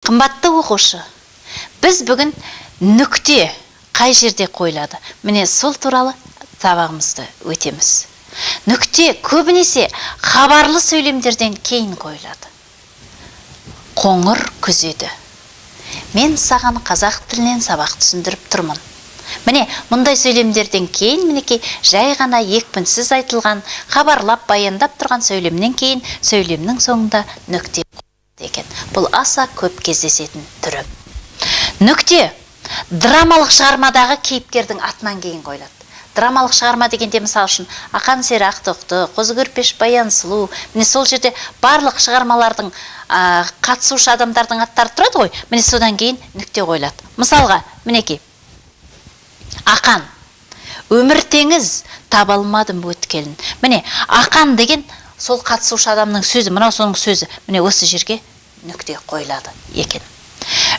Қымбатты оқушы, біз бүгін нүкте қай жерде қойылады, міне, сол туралы сабағымызды өтеміз. Нүкте көбінесе хабарлы сөйлемдерден кейін қойылады. Қоңыр күз еді. Мен саған қазақ тілінен сабақ түсіндіріп тұрмын. Міне, мұндай сөйлемдерден кейін, мінекей, жай ғана екпінсіз айтылған, хабарлап, баяндап тұрған сөйлемнен кейін сөйлемнің соңында нүкте екен. Бұл аса көп кездесетін түрі. Нүкте драмалық шығармадағы кейіпкердің атынан кейін қойылады. Драмалық шығарма дегенде, мысалы үшін, Ақан сері Ақтоқты, Қозы Көрпеш Баян сұлу, міне, сол жерде барлық шығармалардың қатысушы адамдардың аттары тұрады ғой, міне, содан кейін нүкте қойылады. Мысалға, мінекей, Ақан: «Өмір теңіз, таба алмадым өткелін». Міне, Ақан деген сол қатысушы адамның сөзі, мынау соның сөзі. Міне, осы жерге нүкте қойылады екен.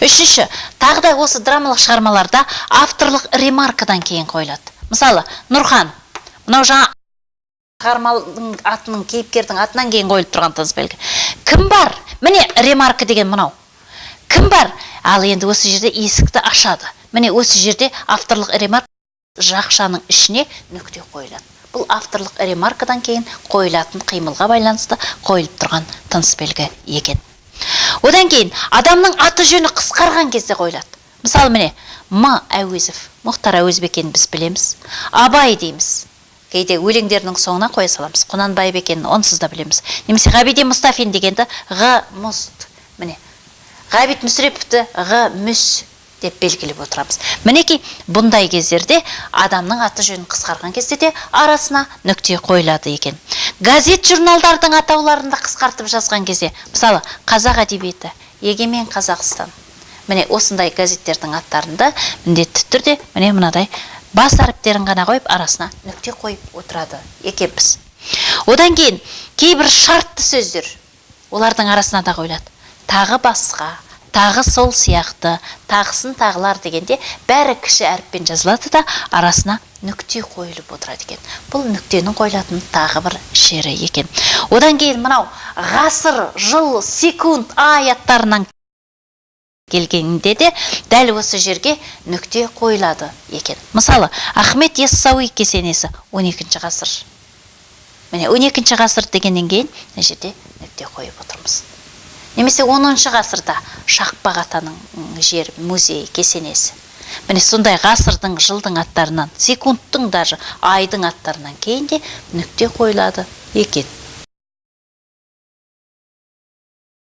Үшінші, тағы да осы драмалық шығармаларда авторлық ремаркадан кейін қойылады. Мысалы, Нұрхан, мынау жаңа шығарманың атының, кейіпкердің атынан кейін қойылып тұрған тыныс белгі. «Кім бар?» Міне, ремарка деген мынау. «Кім бар?» Ал енді осы жерде есікті ашады. Міне, осы жерде авторлық ремарка жақшаның ішіне нүкте қойылады. Бұл авторлық ремаркадан кейін қойылатын қимылға байланысты қойылып тұрған тыныс белгі екен. Одан кейін адамның аты жөні қысқарған кезде қойылады. Мысалы, міне, М Әуезов, Мұхтар Әуезов екенін біз білеміз. Абай дейміз, кейде өлеңдерінің соңына қоя саламыз. Құнанбаев екенін онсыз да білеміз. Немесе Ғабиден Мұстафин дегенді Ғ Мұст, міне, Ғабит Мүсіреповті Ғ Мүс деп белгілеп отырамыз. Мінекей, бұндай кездерде, адамның аты жөнін қысқарған кезде де арасына нүкте қойылады екен. Газет, журналдардың атауларын да қысқартып жазған кезде, мысалы, «Қазақ әдебиеті», «Егемен Қазақстан», міне, осындай газеттердің аттарында міндетті түрде, міне, мынадай бас әріптерін ғана қойып, арасына нүкте қойып отырады екенбіз. Одан кейін кейбір шартты сөздер, олардың арасына да қойылады. Тағы басқа, тағы сол сияқты, тағысын тағылар дегенде бәрі кіші әріппен жазылады да, арасына нүкте қойылып отырады екен. Бұл нүктенің қойылатын тағы бір жері екен. Одан кейін мынау ғасыр, жыл, секунд, ай аттарынан келгенде де дәл осы жерге нүкте қойылады екен. Мысалы, Ахмет Яссауи кесенесі, 12 ғасыр. Міне, 12 ғасыр дегеннен кейін мына жерде нүкте қойып отырмыз. Немесе 10 ғасырда Шақпақ атаның жер музейі, кесенесі. Міне, сондай ғасырдың, жылдың аттарынан, секундтың, даже айдың аттарынан кейін де нүкте қойылады екен.